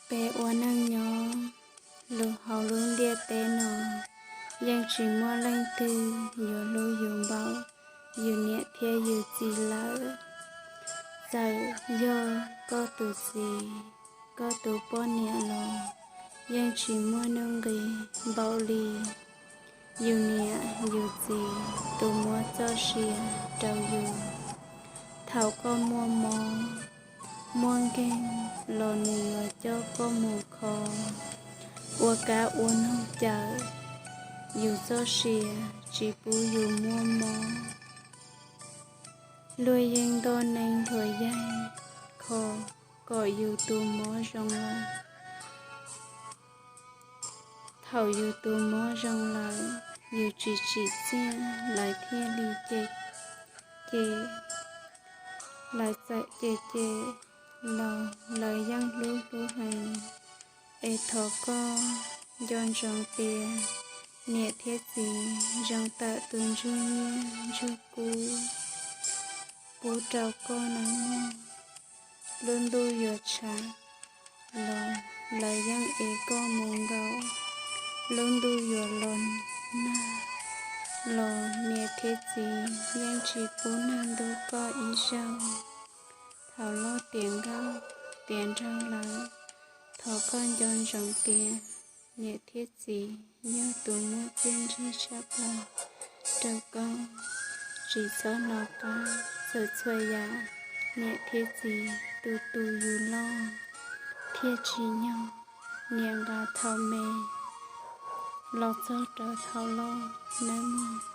Peb ua neej nyob lug hauv lub ntiaj teb no, yeej tsis muaj leej twg yuav hlub yus npaum yus niam thiab yus txiv lawm. Txawm yog koj tus txiv, koj tus poj niam los yeej tsis muaj nuj nqis npaum li yus niam yus txiv tus muab txoj sia rau yus. Thaum koj muaj mob muaj nkeeg los nws yuav coj koj mus kho ua kab ua noog cawm yus txoj sia, tsis pub yus muaj mob. Luag yeej nto neeg hlua yaig kho kom yus tus mob zoo lawm. Thaum yus tus mob zoo lawm, yus tsis tsim txiaj lawv thiaj li cem cem. Lawv txawm cem cem los lawv yeej hlub hlub heev. Es thov koj nco ntsoov tias niam thiab txiv zoo tawm tus ntsuj nyiaj ntsuj kub pub rau koj nawb mog. Lub ntuj yuav tshav los lawv yeej ev koj mus nkaum. Lub ntuj yuav los nag los niam thiab txiv yeej tsis pub nag ntub koj ib zaug. Thaum loj tiav nkauj tiav nraug lawm, thov koj nco ntsoov tias niam thiab txiv yog tus muaj txiaj ntsig tshaj plaws rau koj. Tsis txhob hnov qab txhua txhua yam, niam thiab txiv tu tu yus loj thiaj tsim nyog niam nqa thaum me los txog rau thaum loj nawb mog.